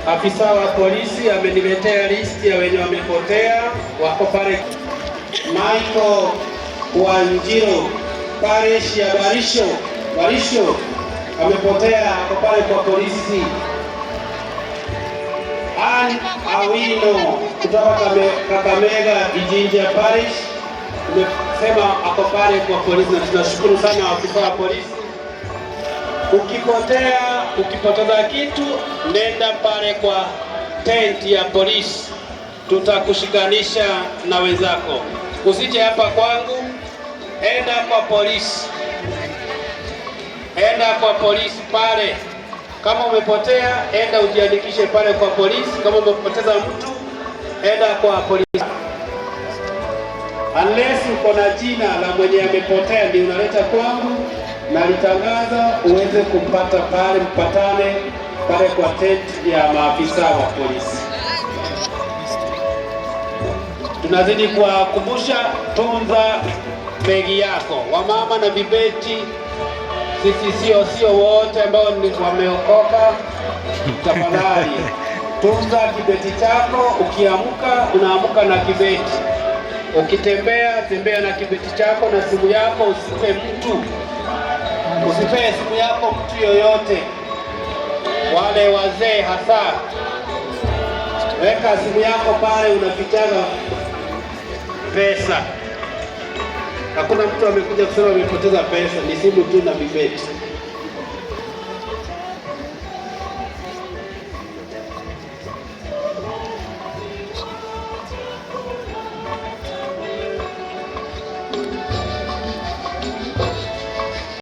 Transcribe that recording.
Afisa wa polisi ameniletea listi ya wenye wamepotea, wako pale. Michael Wanjiro, parish ya Barisho, Barisho amepotea, ako pale kwa polisi. Ann Awino kutoka Kakamega Ijinja Parish umesema ako pale kwa polisi, na tunashukuru sana afisa wa polisi. Ukipotea, ukipoteza kitu, nenda pale kwa tent ya polisi, tutakushikanisha na wenzako. Usije hapa kwangu, enda kwa polisi, enda kwa polisi pale. Kama umepotea, enda ujiandikishe pale kwa polisi. Kama umepoteza mtu, enda kwa polisi. Unless uko na jina la mwenye amepotea, ndio unaleta kwangu nalitangaza uweze kumpata pale, mpatane pale kwa tent ya maafisa wa polisi. Tunazidi kuwakumbusha, tunza begi yako, wamama na vibeti. Sisi sio wote ambao ni wameokoka. Tafadhali tunza kibeti chako. Ukiamka unaamka na kibeti, ukitembea tembea na kibeti chako na simu yako. Usipe mtu, usipe simu yako mtu yoyote, wale wazee hasa. Weka simu yako pale, unafichaga pesa. Hakuna mtu amekuja kusema amepoteza pesa, ni simu tu na vibeti.